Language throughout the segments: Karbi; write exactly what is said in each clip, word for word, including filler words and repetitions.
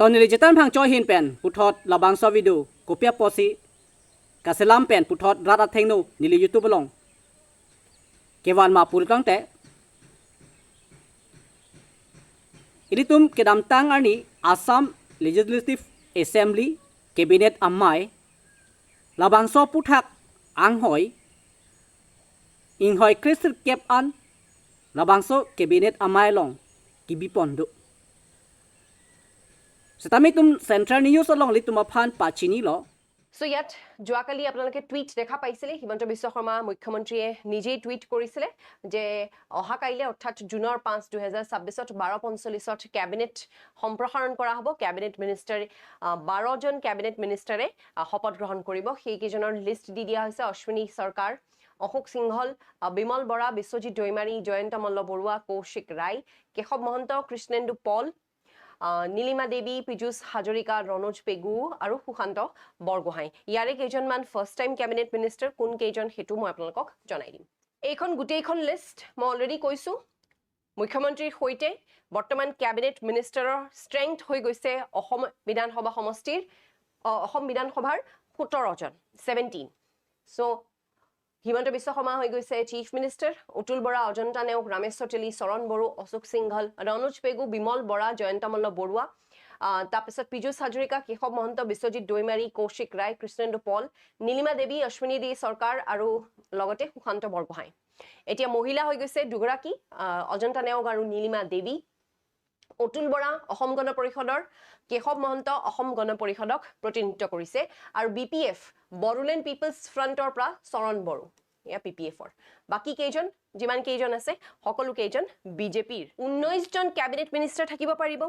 To neli Jitan Phangcho ahin pen puthot labangso video kopi apotsi kaselam pen puthot rat athengno neli YouTube along kevan ma pu tangte, ilitum kedamtang arni Assam Legislative Assembly Cabinet amei labangso aphuthak anghoi inghoi kresirkep an labangso Cabinet amei along kebipon do. Setame itum Central News along ilitum aphan pachinilo. চ' ইয়াত যোৱাকালি আপোনালোকে টুইট দেখা পাইছিলে, হিমন্ত বিশ্ব শৰ্মা মুখ্যমন্ত্ৰীয়ে নিজেই টুইট কৰিছিলে যে অহা কাইলৈ অৰ্থাৎ জুনৰ পাঁচ দুহেজাৰ ছাব্বিছত বাৰ পঞ্চল্লিছত কেবিনেট সম্প্ৰসাৰণ কৰা হ'ব। কেবিনেট মিনিষ্টাৰ, আহ, বাৰজন কেবিনেট মিনিষ্টাৰে, আহ, শপত গ্ৰহণ কৰিব। সেইকেইজনৰ লিষ্ট দি দিয়া হৈছে অশ্বিনী চৰকাৰ, অশোক সিংঘল, আহ, বিমল বৰা, বিশ্বজিৎ দৈমাৰী, জয়ন্ত মল্ল বৰুৱা, কৌশিক ৰায়, কেশৱ মহন্ত, কৃষ্ণেন্দু পল, আহ, নীলিমা দেৱী, পীযুষ হাজৰিকা, ৰণোজ পেগু আৰু সুশান্ত বৰগোহাঁই। ইয়াৰে কেইজনমান ফাৰ্ষ্ট টাইম কেবিনেট মিনিষ্টাৰ, কোন কেইজন সেইটো মই আপোনালোকক জনাই দিম। এইখন গোটেইখন লিষ্ট মই অলৰেডি কৈছোঁ। মুখ্যমন্ত্ৰীৰ সৈতে বৰ্তমান কেবিনেট মিনিষ্টাৰৰ ষ্ট্ৰেংথ হৈ গৈছে অসম বিধানসভা সমষ্টিৰ, অ, অসম বিধানসভাৰ সোতৰজন, ছেভেণ্টিন। চ' হিমন্ত বিশ্ব শৰ্মা হৈ গৈছে চিফ মিনিষ্টাৰ, অতুল বৰা, অজন্তা নেওগ, ৰামেশ্বৰ তেলী, চৰণ বড়ো, অশোক সিংঘল, ৰণোজ পেগু, বিমল বৰা, জয়ন্ত মল্ল বৰুৱা, আহ, তাৰপিছত পীযুষ হাজৰিকা, কেশৱ মহন্ত, বিশ্বজিৎ দৈমাৰী, কৌশিক ৰায়, কৃষ্ণেন্দু পল, নীলিমা দেৱী, অশ্বিনী ডি চৰকাৰ আৰু লগতে সুশান্ত বৰগোহাঁই। এতিয়া মহিলা হৈ গৈছে দুগৰাকী, আহ, অজন্তা নেওগ আৰু নীলিমা দেৱী। অতুল বৰা অসম গণ পৰিষদৰ, কেশৱ মহন্ত অসম গণ পৰিষদক প্ৰতিনিধিত্ব কৰিছে আৰু বি পি এফ, বড়োলেণ্ড পিপলছ ফ্ৰণ্টৰ পৰা চৰণ বড়ো, এয়া বি পি এফৰ। বাকী কেইজন, যিমান কেইজন আছে, সকলো কেইজন বি জে পিৰ। ঊনৈশজন কেবিনেট মিনিষ্টাৰ থাকিব পাৰিব।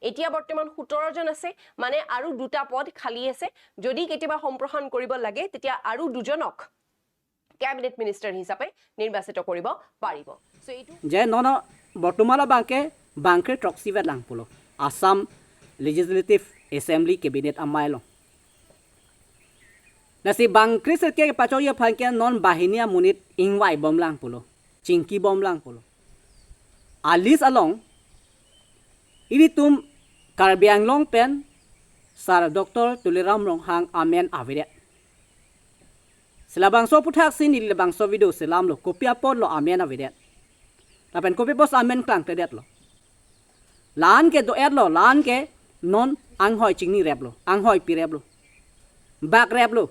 এতিয়া বৰ্তমান সোতৰজন আছে, মানে আৰু দুটা পদ খালী আছে। যদি কেতিয়াবা সম্প্ৰসাৰণ কৰিব লাগে, তেতিয়া আৰু দুজনক কেবিনেট মিনিষ্টাৰ হিচাপে নিৰ্বাচিত কৰিব পাৰিব। চ' এইটো Je nono bortumala bangke bangkre troksi vet lang pulo Assam Legislative Assembly Cabinet amei along. Lasi bangkre sirkep pachoji aphan ke non banghini amonit ingvai bom lang pulo, chingki bom lang pulo. A list along ilitum Karbi Anglong pen Sar Doctor Tuliram Ronghang amen avedet. Si labangso aphuthak si neli labangso video selamlo, kopi apotlo amen avedet. Lapen kopi apotsi amen klangkledetlo. La-an ke do-etlo, la-an ke non anghoi chingnireplo, anghoi pireplo, bakreplo.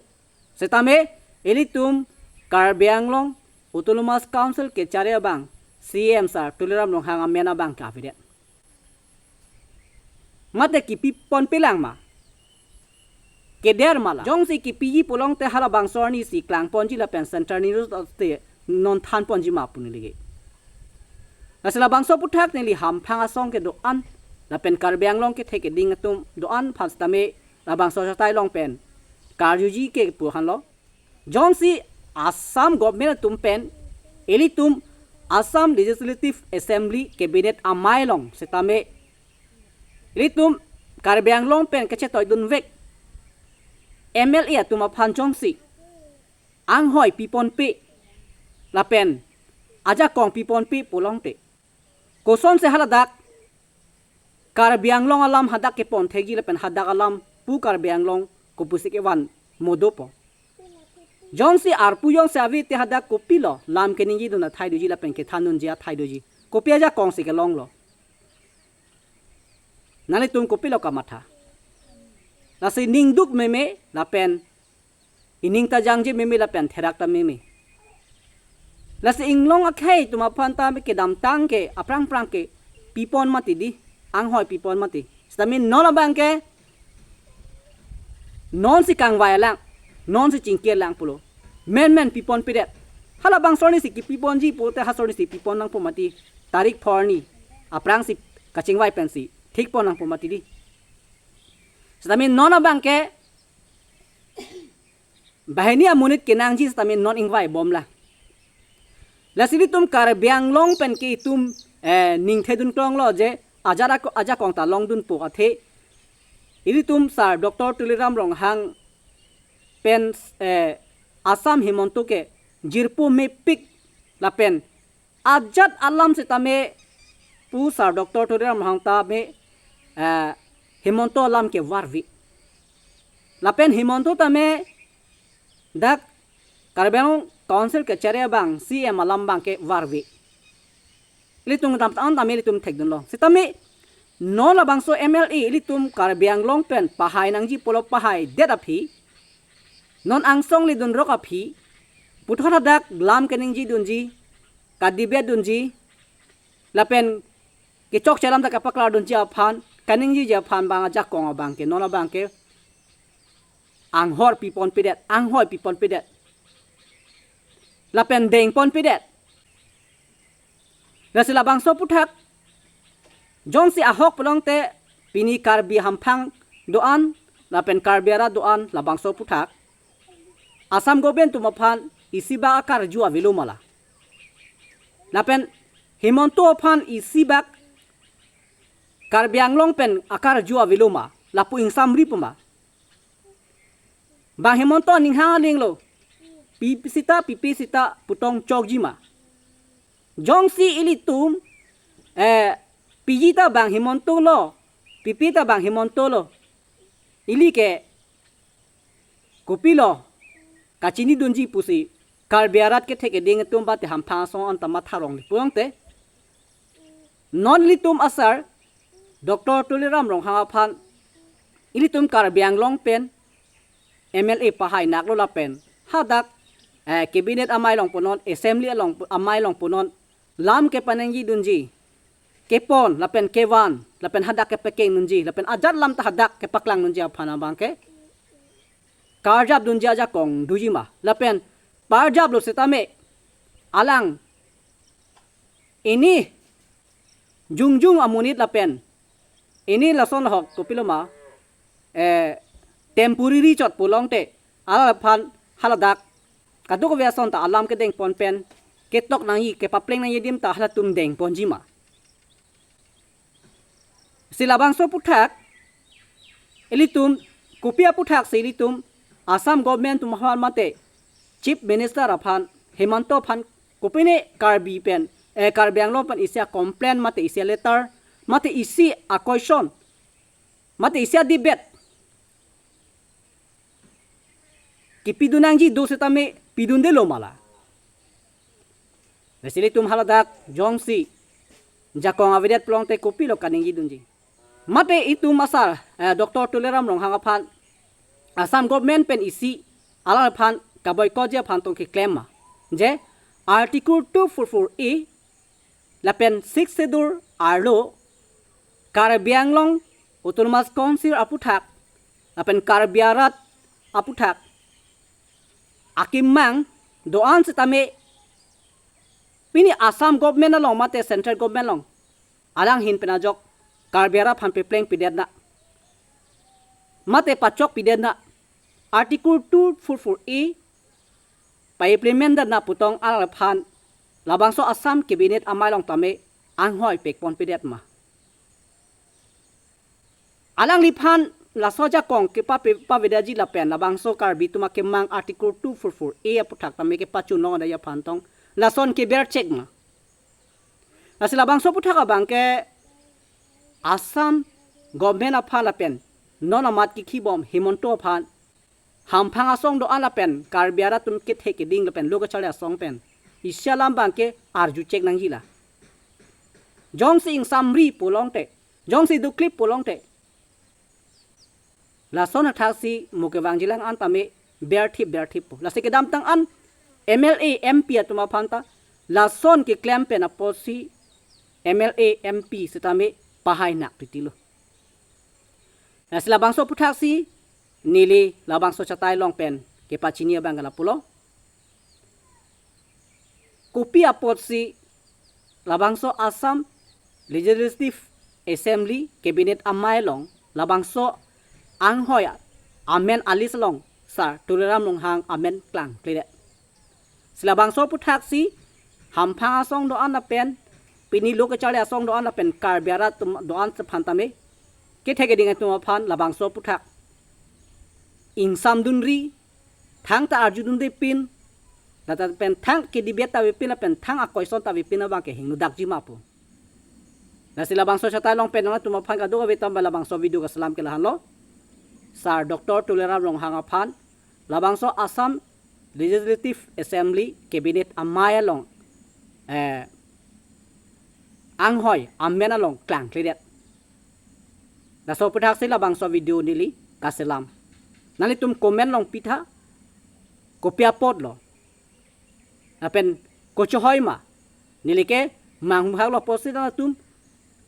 Setame ilitum Karbi Anglong Autonomous Council kechari abang C E M Sar Tuliram Ronghang amen abang ke avedet. Mate kipi ponpe lang ma? Keder ma la? Jongsi kipiji pulote halabangso arni si klangponji lapen Central News te non thanponji ma pu neli ke. Lasi labangso aphuthak neli Hamphang asong kedo-an lapen Karbi Anglong kethe keding atum do-an aphan setame labangso achatai along pen karjuji ke pu hanlo. Jongsi Assam government atum pen ilitum Assam Legislative Assembly Cabinet amei along setame ilitum Karbi Anglong pen kachetoidunvek M L A atum aphan jongsi anghoi piponpe lapen ajakong piponpe pulote, kosonsi haladak Karbi Anglong alam hadak kepon thekji lapen hadak alam pu Karbi Anglong kopusi kevan mo dopo? Jongsi arpu jongsi ave te hadak kopilo lam keningjidun athai doji lapen kethandunji athai doji? Kopi ajakongsi kelonglo? Nanglitum kopilo kamatha? Lasi ningduk meme lapen ining ta jangje meme lapen therak ta meme. Lasi inglong akhei atum aphan ta kedamtang ke aphrang phrang ke pipon mati di, anghoi pipon mati. Setame non abang ke nonsi kangvai lang, nonsi chingki lang pulo. Menmen piponpedet. Halabangso arni si kipiponji pulote halaso arni si pipon nangpo mati. Tarik pho arni aphrangsi kachingvai pensi thikpon nangpo mati di. Setame non abang ke banghini amonit kenangji setame non ingvai bom lang. Lasi ilitum Karbi Anglong pen ke itum, eh, ningthedun klonglo je ajat ako-, ajakong ta longdunpo athe ilitum Sar Doctor Tuliram Ronghang pen, eh, Assam Himanta ke jirpo mepik lapen ajat alam setame pu Sar Doctor Tuliram Ronghang tame, eh, Himanta alam ke varve. Lapen Himanta tame dak Karbi Anglong Council kechari abang C M alam abang ke varve. Ilitum kedamtang an tame ilitum thekdunlong. Sitame non labangso M L A ilitum Karbi Anglong pen pahai nangji pulo pahaidet aphi, non angsong ledunrok aphi, puthot hadak lam kaningje dunji, kadebate dunji, lapen kechokche alam ta kapaklar dunji aphan, kaningjeji aphan abang ajakong abang ke, non abang ke anghor pipon pidet, anghoi pipon pidet, lapen dengpon pidet. Lasi labangso aputhak jongsi ahok pulote pini Karbi hamphang do-an lapen Karbi arat do-an labangso aputhak Assam government atum aphan isibak akarju avelo ma la? Lapen Himanta aphan isibak Karbi Anglong pen akarju avelo ma? Lapu ingsamri pu ma? Bang Himanta aning hang aling lo. Pi sita, pipi sita pu tong chokji ma? Jongsi ilitum, eh, piji ta bang Himanta lo, pipi ta bang Himanta lo, ili ke kopilo kachini dunji pusi Karbi arat kethe keding atum bate hamphang asong an ta matha rong li pulote, non ilitum asar Doctor Tuliram Ronghang aphan ilitum Karbi Anglong pen M L A pahai naklo lapen hadak, eh, cabinet amei along punon, assembly along, amei along punon, lam kepaningje dunji, kepon lapen kevan lapen hadak kepakeng dunji lapen ajat lam ta hadak kepaklang dunji aphan abang ke karjap dunji ajakong doji ma? Lapen parjaplo sitame alang ini jongjong amonit lapen ini lason ahok kopilo ma, eh, temporary chot pulote, alang aphan haladak kadokave ason ta alam kedengpon pen ketok nangji, kepapleng nangji adim ta halatum dengponji ma? Si labangso aputhak ilitum kopi aputhak si ilitum Assam government atum aphan mate Chief Minister aphan, Himanta aphan kopine Karbi pen, eh, Karbi Anglong pen isi a-complain mate isi a-letter mate isi a-question mate isi a-debate kipidun nangji do sitame pidundelo ma la? Lasi ilitum haladak jongsi jakong avedet pulote kopilo kaningje dunji? Mate itum asar, eh, Doctor Tuliram Ronghang aphan Assam government pen isi alang aphan kaboycott ji aphan tong keklem ma? Je Article two four four A lapen Sixth Schedule arlo Karbi Anglong Autonomous Council aputhak lapen Karbi arat aputhak akemang do-an sitame pini Assam government along mate central government along alanghin pen ajok Karbi arat aphan pepleng pidet na mate pachok pidet na Article two four four A pa-implement det na pu tong alang aphan labangso Assam cabinet amei along tame anghoi pekpon pidet ma? Alangliphan laso ajakong kepa pe-, pavedetji lapen labangso Karbi atum akemang Article two four four A aputhak tame kepachun longji aphan tong lason keber chek ma? Lasi labangso aputhak abang ke Assam government aphan lapen non amat kikhibom Himanta aphan hamphang asong do-an lapen Karbi arat atum kethe keding lapen lo kacharli asong pen isi alam abang ke arju chek nangji la. Jongsi ingsamri pulote, jongsi duklip pulote, lason athak si mo kevangjilang an tame berthip berthip po. Lasi kedamtang an M L A, M P atum aphan ta lason keklem pen apotsi M L A, M P sitame pahai nak titi lo. Lasi labangso aputhak si neli labangso chatai along pen kepachini abang ke lapulo. Kopi apotsi labangso Assam Legislative Assembly Cabinet amei along labangso anghoi amen a-list along Sar Tuliram Ronghang amen klangkledet. Si labangso aputhak si hamphang asong do-an lapen pini lo kacharli asong do-an lapen Karbi arat atum do-an aphan tame kethe keding atum aphan labangso aputhak ingsamdunri, thangta arjudunde pin, lapen thang ke-debate ta avepin lapen thang a-question ta avepin abang ke hingno dakji ma pu. Lasi labangso chata along pen nangtum aphan kadokave atum ba labangso video kaselam ke lahenlo. Sir Doctor Tuliram Ronghang aphan labangso Assam Legislative Assembly Cabinet amei along, eh, anghoi amen along klangkledet. Laso aputhaksi labangso video neli kaselam. Nanglitum comment along pitha, kopi apotlo, lapen kochehoi ma, neli ke manghumhaklo pusi nangtum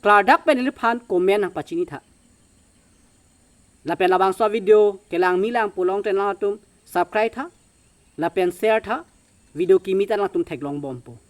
klardak pen neliphan comment nangpachinitha. Lapen labangso video kelang milang pulong ten nangtum subscribe tha, lapen share tha, video kimi ta nangtum theklongbompo.